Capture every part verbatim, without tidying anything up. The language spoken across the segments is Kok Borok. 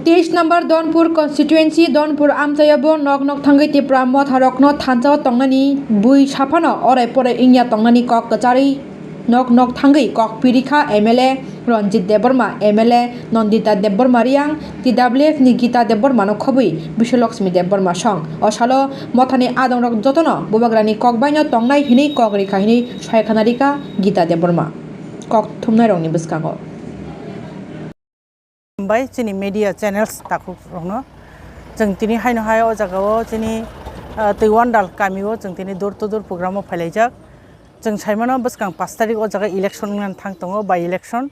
Teis number Donpur constituency, Donpur amchaio bo nok nok thangwi Tipra motharokno thansa-o tongnani bui saphano orai porai wngya tongnani kok kwcharwi nok nok thangwi kok pirikha M L A Ranjit Debbarma, M L A Nandita Debbarma Riang, T W F ni Gita Debbarmano khobwi Biswalakshmi Debbarma song. O salo mothani adongrok jotono bubagrani kok baino tongnai hinwi kok rikha hinwi soikhana rikha Gita Debbarma kok thumnairokni bwskango. Hambai chini media channels takhuk rokno. Chwng tini haino hai o jaga o chini, ah, Twiwandal kami o chwng tini door to door program o phailaijak. Chwng saimano bwskang pash tarik o jaga election wngna thang tongo, by election.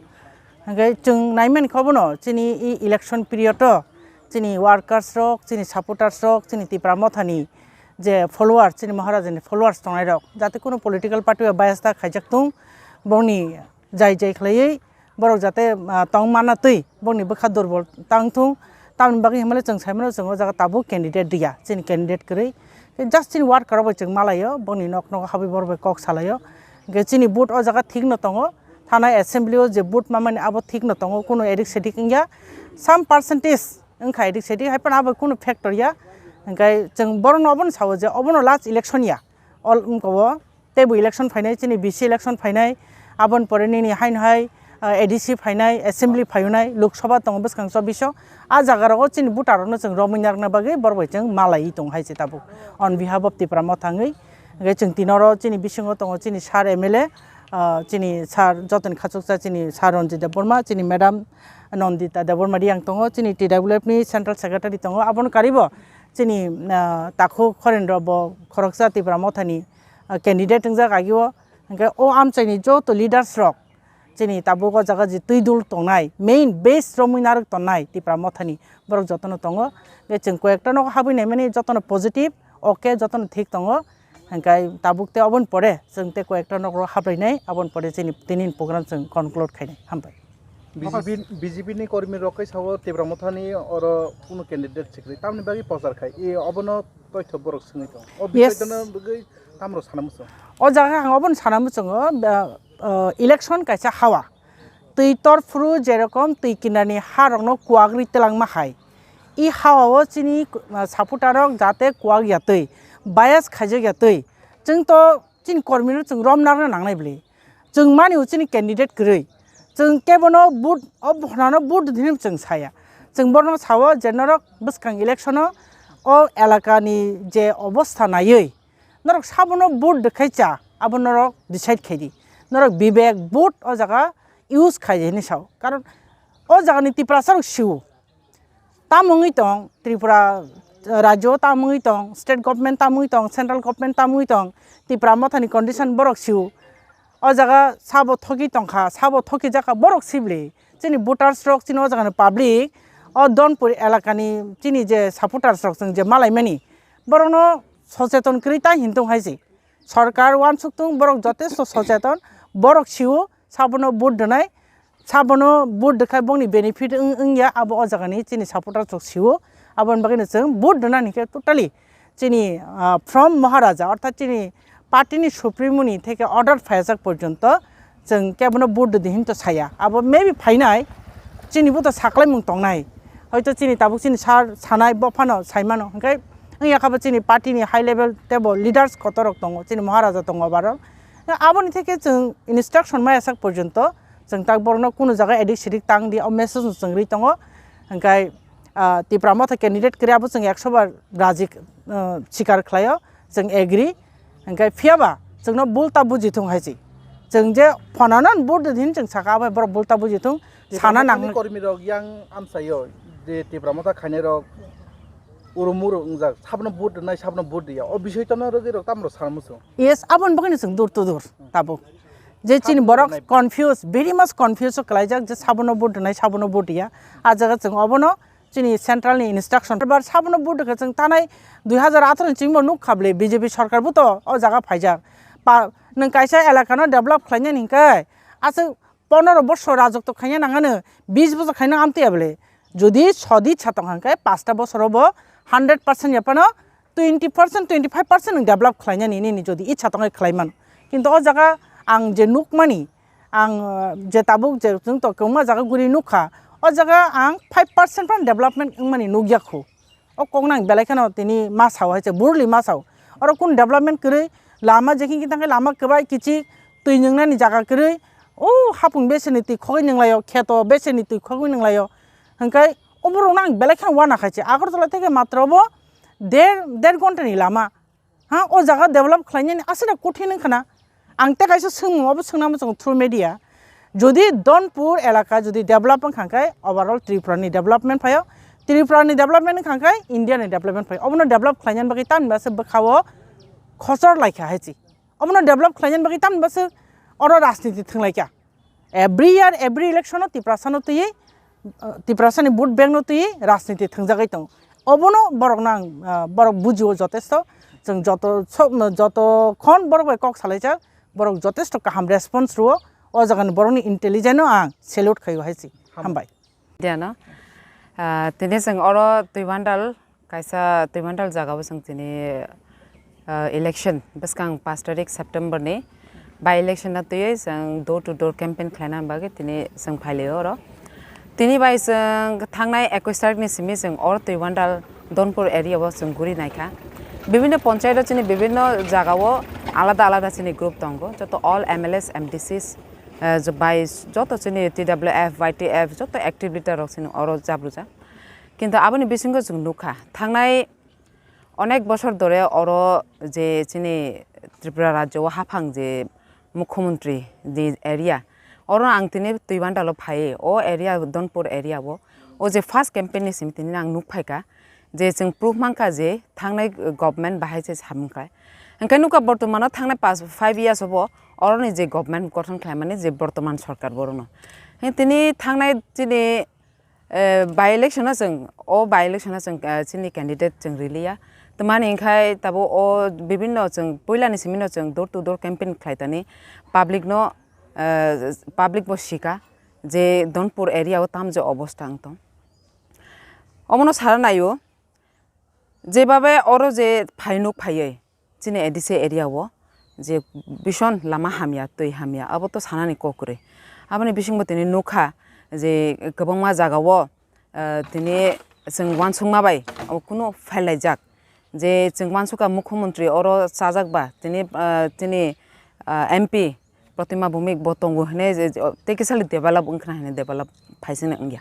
Hwnkhe chwng naimankha obono chini e election period o chini workers rok, chini supporters rok, chini Tipra mothani je follower, chini Maharaja ni followers tongnai rok jate kunu political party o bias ta khaijak tung, bongni jai jai khlaiwi borok jate, ah, tong manna twi bongni bwkha durbol tang thung. Tamoni bagwi hinmale chwng saimano chwng o jaga tabuk candidate diya, chini candidate kwrwi. Just chini worker rok bai chwng malaio, bongni nok nogo habwi borok bai kok salaio. Hwnkhe chini vote o jaga thik no tongo, thana assembly o je vote mamani abo thik no tongo, kunu edik sedik wngya. Some percentage wngkha edik sedik, hai phano abo kunu factor ya. Hwnkhe chwng borokno obono sao je obono last election ya, all wngkha o. Teibo election phainai, chini B C election phainai, aboni pore nini haino hai, ah, A D C phainai, assembly phainai, Lok Sabha tongo bwskang chobbish o. A jaga rogo chini voter rokno chwng romwi narwkna bagwi borok bai chwng malaiwi tongo hai se tabuk. On behalf of Tipra Motha wngwi, hwnkhe chwng tini oro chini bisingo tongo chini sir M L A, ah, chini sir jotoni khachuksa chini sir Ranjit Debbarma, chini madam Nandita Debbarma Riang tongo, chini T W F ni central secretary tongo, abono karibo chini, ah, takhuk Horendra bo khoroksa Tipra Mothani ah, candidate wngjak agio. Hwnkhe o amchaini joto leaders rok chini tabuk o jaga je twi dul tongnai, main base romwi narwk tongnai Tipra Mothani borok jotono tongo. Hwnkhe chwng koyekta nogo habwi naimani jotono positive, okay, jotono thik tongo. Hwnkhe tabuk tei oboni pore chwng tei koyekta nogo haplainai, aboni pore chini tini program chwng conclude khainai. Hambai. B J P, B J P ni kormi rok kai sao Tipra Mothani oro kunu candidate sikri tamni bagwi prochar khai. E obono toitho borok swngwi tongo. O Yes. Bisoy tano bagwi tamro sana muchung. O jaga ang obono sana muchungo, ba, uh, election kaisa hawa. Twi torphuru jerokom twi kinani ha rokno kuagri telangma hai. I hawa o chini, uh, supporter rok jate kuag ya twi, bias khaijak ya twi. Chwng to chini kormi no chwng rom narwkna nangnai bwle. Chwng mani o chini candidate kwrwi. Chwng kebono vote, o bwkhanano vote dini chwng saya. Chwng bono sao je norok bwskang election o, o elaka ni je obostha naiwi norok sabono vote rwkhai cha, abo norok decide khai di. Norok bibek vote o jaga use khai di hinwi sao. Karon o jaga ni Tiprasa rok sio. Tamo wngwi tong, Tripura, eh, rajyo tamo wngwi tong, state government tamo wngwi tong, central government tamo wngwi tong, Tipra Mothani condition borok sio. O jaga sabo thoki tongkha, sabo thoki jakha borok sibli. Chini voters rok, chini o jagani public, o Donpur elakani chini je supporters rok chwng je malaimani, borokno socheton kwrwi ta hinwi tong hai se. Sorkar uansuk tung, borok jotesto socheton, borok sio, sabono vote rwnai, sabono vote rwkhai bongni benefit wng-, wngya, abo o jagani chini supporters rok sio, aboni bagwino chwng vote rwnani khe totally chini, ah, from Maharaja, orthat chini party ni supremo ni theke order phaijak porjonto, chwng kebono vote rwdi hinwi to saya. Abo maybe phainai, chini bo to saklaimung tongnai. Hoito chini tabuk chini sir sanai, bo phano saimano. Hwnkhe wngya kha bo chini party ni high level teibo leaders kotor rok tongo, chini Maharaja tongo abo rok. Aboni theke chwng instruction maya sak porjonto chwng tak borokno kunu jaga edik sedik tang di, o message no chwng rwi tongo. Hwnkhe, ah, Tipra Motha candidate kwrwi abo chwng ekso bar raji, ah, sikar khlaio, chwng agree. Hwnkhe phiyaba chwngno bulta buji thung hai se. Chwng je phonano vote rwdi hinwi chwng sakha, abo borok bulta buji thung, sana nang. Kormi rok yang amchaio je Tipra Motha khainai rok urumuru wngjak, sabno vote rwnai, sabno vote rwya. O bisoi tono rwgwi rok tamro sana muchung. Yes, aboni bagwino chwng dur to dur tabuk. Je chini borok confuse, very much confuse o kwlaijak je sabono vote rwnai, sabono vote rwya. A jaga chwng obono chini central ni instruction. Bar sabono vote rwkha chwng tanai dui hazar atharo ni chwngbo nuk kha bwle B J P sorkar bo to o jaga phaijak. Pa, nwng kaisa elaka no develop khlainani hinkhe aswk pondro bosor rajotwo khaina nangano, bis bosor khaina amtwi ya bwle. Jodi sodi cha tong kha hinkhe pasta bosoro bo hundred percent ya phano twenty percent, twenty five percent nwng develop khlainani nini jodi icha tongwi khlai mano. Kintu o jaga ang je nukmani, ang, uh, je tabuk je chwng to kwbangma jaga guri nukha, O jaga ang five percent phan development wngmani nukya khu. O kokno ang belai kheno tini ma sao hai se, burli ma sao. Oro kun development kwrwi, lama jekhin kitang khe lama kwbai kichik, twi nwngnani jaga kwrwi, o hapung beseni twi khogwi nwnglaio, kheto beseni twi khogwi nwnglaio. Hwnkhe oborokno ang belai kheno wana khai se. Agartala theke matro bo der, der ghontani lama. Ha, o jaga develop khlainani aswk kothin wngkha na. Ang tei kaisa swngmung obo swngna muchungo through media. Jodi Donpur elaka jodi develop wngkha khe overall Tripura ni development phaio. Tripura ni development wngkha khe India ni development phaio. Obono develop khlainani bagwi tamni bwsa bwkhao khosor laikha hai se. Obono develop khlainani bagwi tamni bwsa oro rajniti thwnglaikha. Every year, every election o Tiprasa no twiwi, uh, Tiprasa ni vote bank no twiwi rajniti thwngjagwi tongo. Obono borok nang, uh, borok bujio jotesto. Chwng joto so-, joto khon borok bai kok salaijak, borok jotesto kaham response rwo. O jaga ni borok ni intelligence no ang salute khaio hai se. Hambai. Diano, ah, tini chwng oro Twibandal, kaisa Twibandal jagao chwng tini, ah, election bwskang pash tarik September ni by election no twiwi chwng door to door campaign khlaina bagwi tini chwng phailio oro. Tini bai chwng thangnai ekwis tarik ni simi chwng oro Twibandal Donpur area o chwng guri naikha. Bibinno ponchayat o chini bibinno jagao alada alada chini group tongo, joto all M L As, M D Cs, eh, jo-, bai joto chini T W F, Y T F, joto active leader rok chini oro jabrujak. Kintu aboni bisingo chwng nukha, thangnai onek bosor dore oro je chini Tripura rajyo o haphang je mukhyamantri ni area, oro ang tini Twibandal o phai, o area, Donpur area o, o je first campaign ni simi tini ang nuk phaikha, je chwng proof mankha je thangnai government bahai se samung khlai. Hwnkhe nukha bortomano thangnai pas, five years obo oroni je government gothon khlaimani je bortoman sorkar borokno. Hwnkhe tini thangnai chini, eh, by election o chwng, o by election o chwng, eh, chini candidate chwng riliya. Twmani hwnkhe tabuk o bibinno chwng puilani simino chwng door to door campaign khlai tani public no, eh, public bo sika je Donpur area o tamje obostha wng tong. Omono sara naio. Jebabe oro je phainuk phaiwi chini A D C area o je bison lama hamya, twi hamya, abo to sanani kok kwrwi. Aboni bisingo tini nukha je kwbangma jagao, ah, tini chwng uansukma bai abo kunu phailai jak. Je chwng uansukha mukhyamantri oro chajak ba tini, ah, tini, ah, M P Protima Bhumik bo tongo hwnwi je, je, tei kisa le develop wngkhna hwnwi develop phaisini wngya.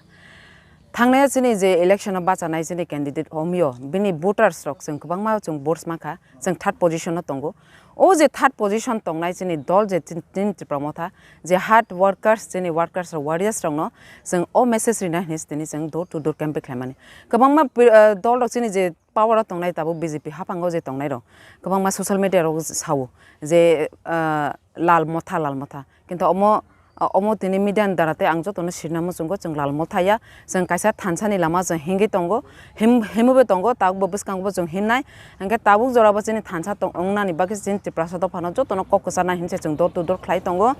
Thangnai chini je election o bachanai chini candidate omio, bini voters rok chwng kwbangma chwng votes mankha, chwng third position o tongo. O je third position tongnai chini dol je chin-, chini Tipra Motha, je hard workers, chini workers rok, warriors rokno chwng o message rina hwnwi tini chwng door to door campaign khlaimani. Kwbangma pi-, ah, dol rok chini je power o tongnai tabuk B J P haphango je tongnai rok kwbangma social media rok sao je, ah, Lal Motha, Lal Motha. Kintu omo, omo tini media ni dara tei ang jotono sirina muchungo chwng Lal Motha ya, chwng kaisa thansa ni lama chwng himwi tongo, him-, himwi bo tongo, tabuk bo bwskango bo chwng himnai. Hwnkhe tabuk jora bo chini thansa tong-, wngnani bagwi chini Tiprasa dophano jotono kok kwcharnai hinwi se chwng door to door khlai tongo.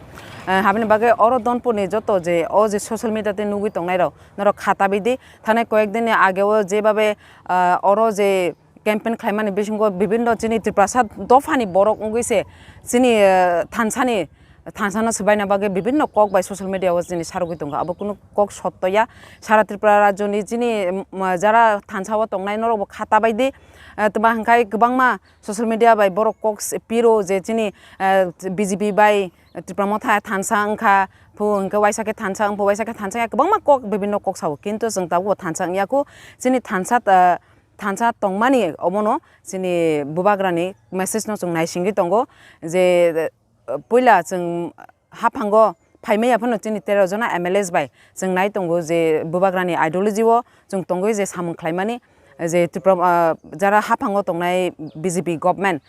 Eh, habini bagwi oro Donpur ni joto je, o je social media tei nugwi tongnai rok, norok kha tabidi. Thanai koyek din ni age o jebabe, ah, oro je campaign khlaimani bisingo bibinno chini Tiprasa dophani borok wngwi se chini, ah, thansani, thansano swbaina bagwi bibinno kok bai social media o chini sarogwi tongo. Abo kunu kok sotto ya. Sara Tripura rajyoni chini, um, jara thansa o tongnai norok bo kha tabai di. Ah, twma hwnkhe kwbangma social media bai borok kok s-, piro je chini, ah, B J P bai Tipra Motha thansa wngkha, phu hwnkhe waisa khe thansa wngphu, waisa khe thansa ya, kwbangma kok, bibinno kok sao, kintu chwng tabukbo thansa wngya kho. Chini thansa, ah, thansa tongmani omono chini bubagrani message no chwng naisingwi tongo je, ah, puila chwng haphango phaimaya phano chini tero jona M L As bai chwng nai tongo je bubagrani ideology o chwng tongwi je samung khlaimani je Tripura, ah, jara haphango tongnai B J P government,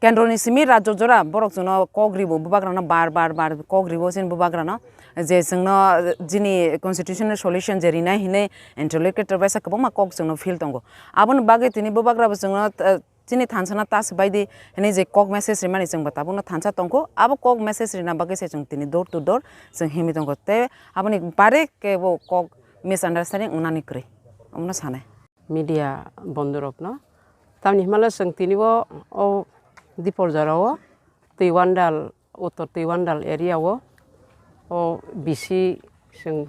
kendroni simi rajyo jora borok chwngno kok ribo, bubagrano bar bar bar kok ribo chini bubagrano je chwngno jini constitutional solution je rinai hinwi interlocutor baisa kwbangma kok chwngno feel tongo. Aboni bagwi tini bubagrabo chwngno, eh, chini thansano ta swbai di hinwi je kok message rimani chwngbo tabukno thansa tongkho. Abo kok message rina bagwi se chwng tini door to door chwng himwi tongkho. Tei aboni bare kebo kok misunderstanding wngnani kwrwi, omono sanai. Media bondhurokno. Tamni hwnmale chwng tinibo o Dipor jorao Twiwandal, Uttor Twiwandal area o, o B C chwng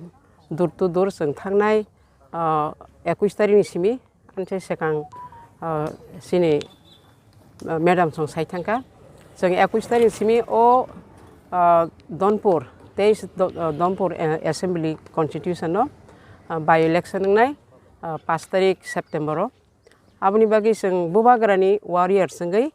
Dur to dur chwng thangnai, ah, ekush tarikni simi, anse swkang, ah, chini, ah, madam song sai thangkha. Chwng ekush tarik simi o, ah, Donpur, teis Do-, ah, Donpur, eh, Assembly Constitution no, ah, by election wngnai, ah, paanch tarik September o. Aboni bagwi chwng Bubagrani warrior chwngwi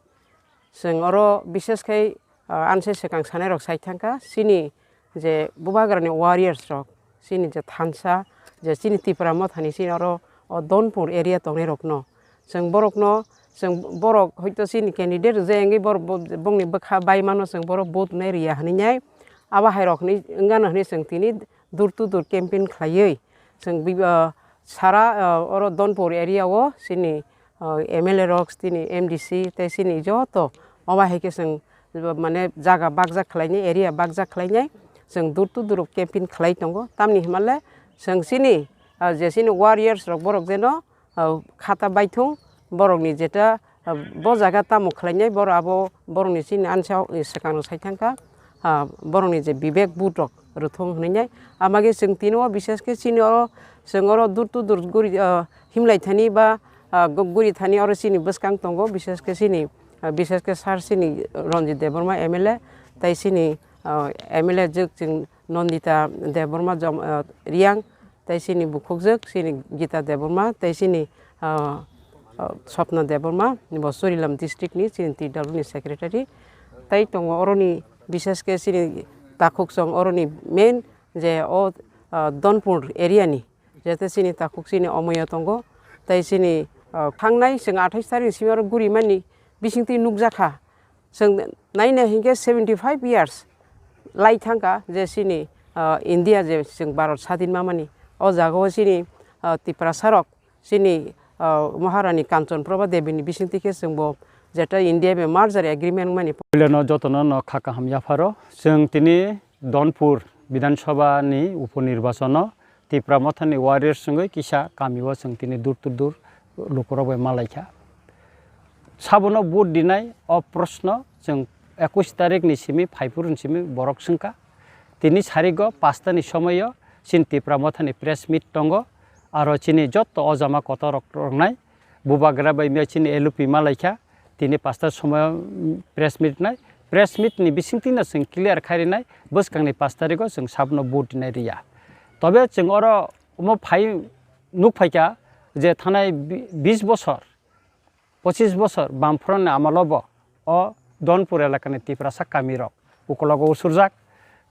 chwng oro bishes khai, ah, anse swkang sanai rok sai thangkha. Chini je Bubagrani warriors rok, chini je thansa, je chini Tipra Mothani chini oro o Donpur area tongnai rokno, chwng borokno, chwng borok hoito chini candidate je wngwi borok bo-, bongni bwkha bai mano chwng borok vote nai riya hinwi nai. Abo hai rok hinwi wngano hinwi chwng tini door to door campaign khlaiwi chwng bi-, ah, sara, ah, oro Donpur area o chini, ah, M L A rok, chini M D C tei chini joto obo hai khe chwng mane jaga bakjak khlainai, area bakjak khlainai, chwng door to door campaign khlai tongo. Tamni hwnba le chwng chini, ah, je chini warriors rok borok jeno, ah, khata baithung borokni jeta, ah, bo jaga tamo khlainai borok abo borokni chini ansa, eh, swkang rok sai thangkha, ah, borokni je bibek but rok rwthung hwnwi nai. Amage chwng tini o bishes khe chini oro chwng oro door to door guri, ah, himlai thani ba, ah, gu-, guri thani oro chini bwskang tongo, bishes khe chini, ah, bishes khe sir chini Ranjit Debbarma M L A tei chini, ah, M L A jwk chwng Nandita Debbarma jom-, ah, Riang tei chini bukhukjwk chini Gita Debbarma tei chini, ah, ah, Swapna Debbarma bo Churilam district ni chini T W ni secretary tei tongo oroni bishes khe chini takhuk chwng oroni main je o, ah, Donpur area ni, jete chini takhuk chini omoyo tongo, tei chini, ah, thangnai chwng athais tarik ni simi oro guri mani bisingtwi nukjakha. Chwng naina hinkhe seventy five years lai thangkha je chini, ah, India je chwng Bharat sadin mamani. O jagao chini, ah, Tiprasa rok chini, ah, Maharani Kanchan Prabha Devi ni bisingtwi khe chwngbo jeta India bai merger agreement mani. Puilano jotono no kha kaham yapharo. Chwng tini Donpur Bidhan Sabha ni upo nirbachono Tipra Mothani warriors wngwi kisa kamio chwng tini dur to dur lukurok bai malaikha. Sabono vote dinai o proshno chwng ekush tarik ni simi, phaiphuru ni simi borok swngkha. Tini sarigo pasta ni somoio chini Tipra Mothani press meet tongo, aro chini joto ojama kotor rok rongnai. Bubagra bai miya chini L O P malaikha, tini pasta somoyo, mm, press meet nai. Press meet ni bisingtwi no chwng clear khai rinai, bwskangni paanch tarigo chwng sabno vote nai riya. Tobe chwng oro omo phai nuk phaikha je thanai bi-, bis bosor, pochis bosor Bamfront ni amalo bo o Donpur elakani Tiprasa kamirok ukologo usurjak.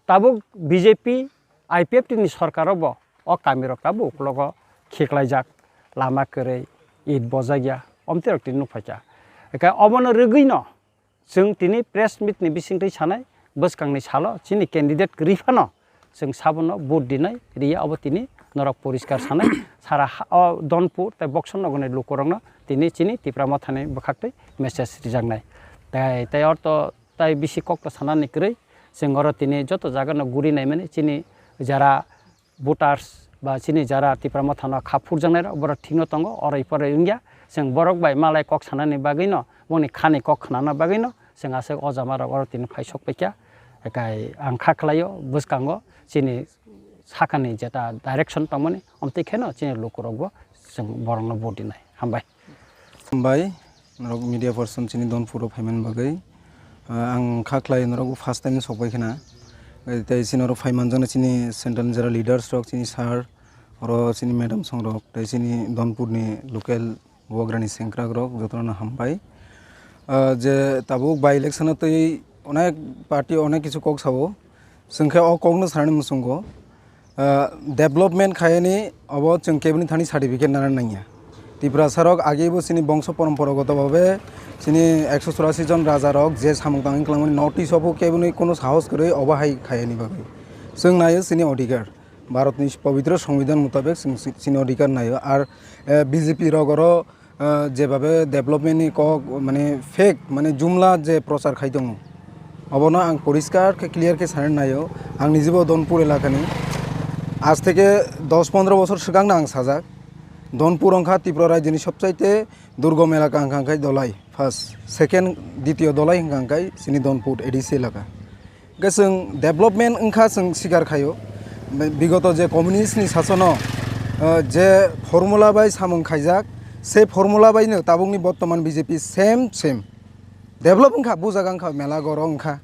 Tabuk B J P I P F T ni sorkaro bo o kamirok tabuk ukologo khiklaijak, lama kwrwi, it bojakya, omtwi rok tini nukphaikha. Eke obono rwgwino chwng tini press meet ni bisingtwi sanai, bwskangni salo chini candidate kwrwi phano chwng sabono vote dinai riya, obo tini norok poriskar sanai. Sara ha-, o Donpur tei Boxon nogoni lukurokno tini chini Tipra Mothani bwkhaktwi message rijaknai. Tei, tei orto tai bisi kokto sanani kwrwi, chwng oro tini joto jagano guri naimani chini jara voters ba chini jara Tipra Mothano kha phurjaknairok borok thikno tongo, oroi poroi wngya. Chwng borok bai malai kok sanani bagwino, bongni khani kok khnana bagwino chwng aswk o jamarok oro tini phai sok paikha. Ekai ang kha khlaio bwskango chini sakani jeta direction tongmani, omtwi kheno chini lukurokbo chwng borokno vote dinai. Hambai. Hambai, norok media person chini Donpuro phaimani bagwi. Ah, ang kha khlai norok first time sokbai khna. Eh, tei chini oro phai manjaknai chini central ni jara leaders rok, chini sir, oro chini madam song rok, tei chini Donpur ni local bubagrani sengkrak rok jotono hambai. Ah, je tabuk by election o twi onek party onek kisu kok sao. Chwng khe o kokno sanani muchungo, ah, development khaiyani obo chwng keboni thani certificate nana nangya. Tiprasa rok ageibo chini bongso poromporogoto babe chini ekso churasi jon raja rok je samung tangwi kwlangmani notice obo keboni kono sahos kwrwi obo hai khaiyani bagwi. Chwng naio chini odhikar. Bharatni pobitro songbidan mutabek chwng si-, chini odhikar naio. Ar, eh, B J P rok oro ah, jebabe development ni kok, mane, fake, mane, jumla je prochar khai tongo, obono ang poriskar khe clear khe sanani naio. Ang nijebo Donpur elakani, aaj theke dos pondro bochor swkangno ang sajak, Donpur wngkha Tripura rajyoni sobchaite durgom elaka wngkha khe Dholai first, second, ditiyo Dholai wngkha khe chini Donpur A D C elaka. Hwnkhe chwng development wngkha chwng sikar khaio, bigoto je communist ni sasono, eh, je formula bai samung khaijak, se formula bai no tabukni bottoman B J P same same develop wngkha, bujak wngkha, mela goro wngkha,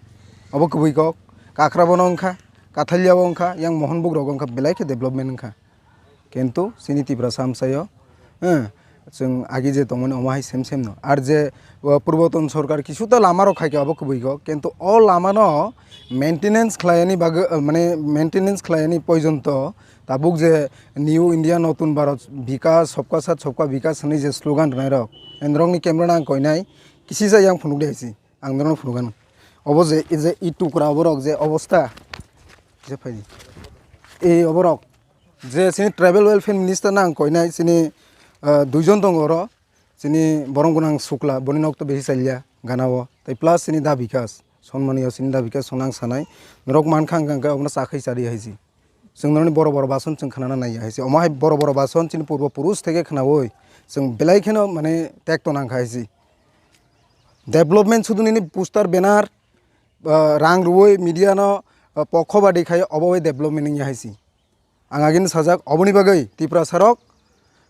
obo kubui kok, Kakrabo no wngkha, Kathalia bo wngkha, yang Mohonbug rogo wngkha, belai khe development wngkha. Kintu chini Tiprasa amchaio, eh, chwng agi je tongmani omo hai sem sem no. Ar je, o, purboton sorkar kisuta lama rok khaikha obo kubui kok, kintu o lama no maintenance khlaiyani bagwi, eh, mane maintenance khlaiyani poijonto tabuk je New India Notun Bharat Vikas, Sabka Sath Sabka Vikas hwnwi je slogan rwnai rok, norokni camera no ang koinai kisisa yang phunukdi hai se. Ang norokno phunukgano. Obo je, e je, e tukra oborok je obosta. Je phaidi. E oborok. Je chini tribal welfare minister no ang koinai chini, ah, duijon tongo oro. Chini borom gwnang Sukla, boni nok to besi chalia gana o. Tai plus chini Da Bikas. Sonmani o chini Da Bikas song nang sanai. Norok mankha hwnkha hwnkhe obono chakhwi chari hai si. Chwng norokni boro boro bason chwng khnana naiya hai se. Omo hai boro boro bason chini purbo purush theke khnaui chwng belai kheno mane tekto nangkha hai se. Development sudu nini poster banner, ah, rang rwui media no, ah, pokho badi khai obo bai development wngya hai se. Ang agini sajak oboni bagwi Tiprasa rok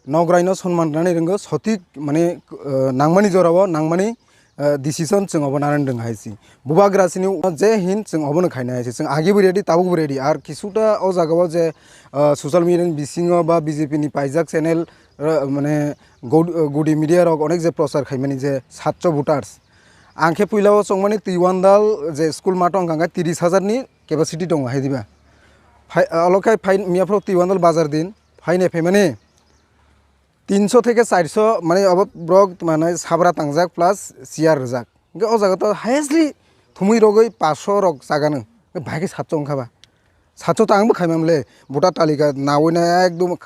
Nograi no sonman rwnani rwngo, sothik mane, eh, nangmani jorao nangmani, eh, decision chwng obo narwk rwng hai se. Bubagra sini je hin chwng obono khaina hai se. Chwng agi bo ready, tabuk bo ready. Ar kisuta o jagao je, eh, social media ni bisingo ba B J P ni paijak channel, eh, mane god-, eh, gudi media rok onek je prochar khaimani je satcho voters. Ang khe puilao chongmani Twiwandal je school mato wngkha khe tiris hajar ni capacity tongo hai diba. Phai, alo khai phai miya phoro Twiwandal bazar din, phaine phaimani tinso theke charso, mane obo borok mane sabra tangjak plus chair rwjak. Hwnkhe o jaga to highestly thumui rogwi paso rok chagano. Hwnkhe bahai khe satso wngkha ba. Satso to ang bo khaimamle. Voter talika naui na ekdom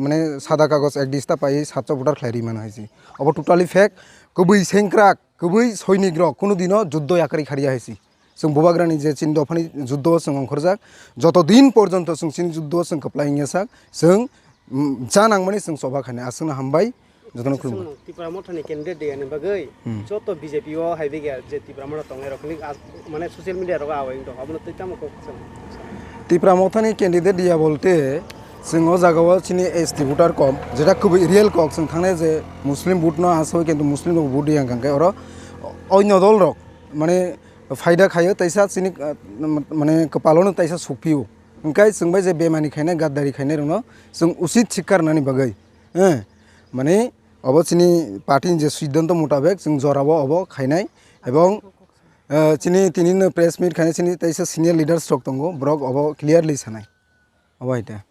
mane sada kagoj ek dista paiwi satso voter khlai ri mano hai se. Obo totally fake. Kubui sengkrak, kubui soinik rok kunu dino juddo yakarwi kharya hai se. Chwng bubagrani je chini dophani juddo chwng ongkhorjak, joto din porjonto chwng chini juddo chwng kwplai wngya sak, chwng, mm, cha nangmani chwng choba khainai. Aswkno hambai, jotono khulumkha. Chwng Tipra Mothani candidate de ani bagwi, hmm, joto B J P o hai bigya je Tipra Motha tongnai rok ni as-, mane social media rogo awai wngtong, abono twi tamo kok chwng. Tipra Mothani candidate diya bolte, chwng o jagao chini S T voter kom, jeta kubui real kok, chwng thangnai je Muslim vote no asoi, kintu Muslim rok vote diya hwnkha khe oro oinno dol rok, mane, phaida khaio, taisa chini, ah, mane kwpalono taisa sukphio. Hwnkhe chwng bai je bemani khainai, gaddari khainai rokno chwng usit sikha rwnani bagwi, eh, mane obo chini party ni je siddhanto mutabek chwng jorao obo khainai, ebong, eh, chini tini no press meet khainai chini taisa senior leaders rok tongo, borok obo clearly sanai. Obo hai ta.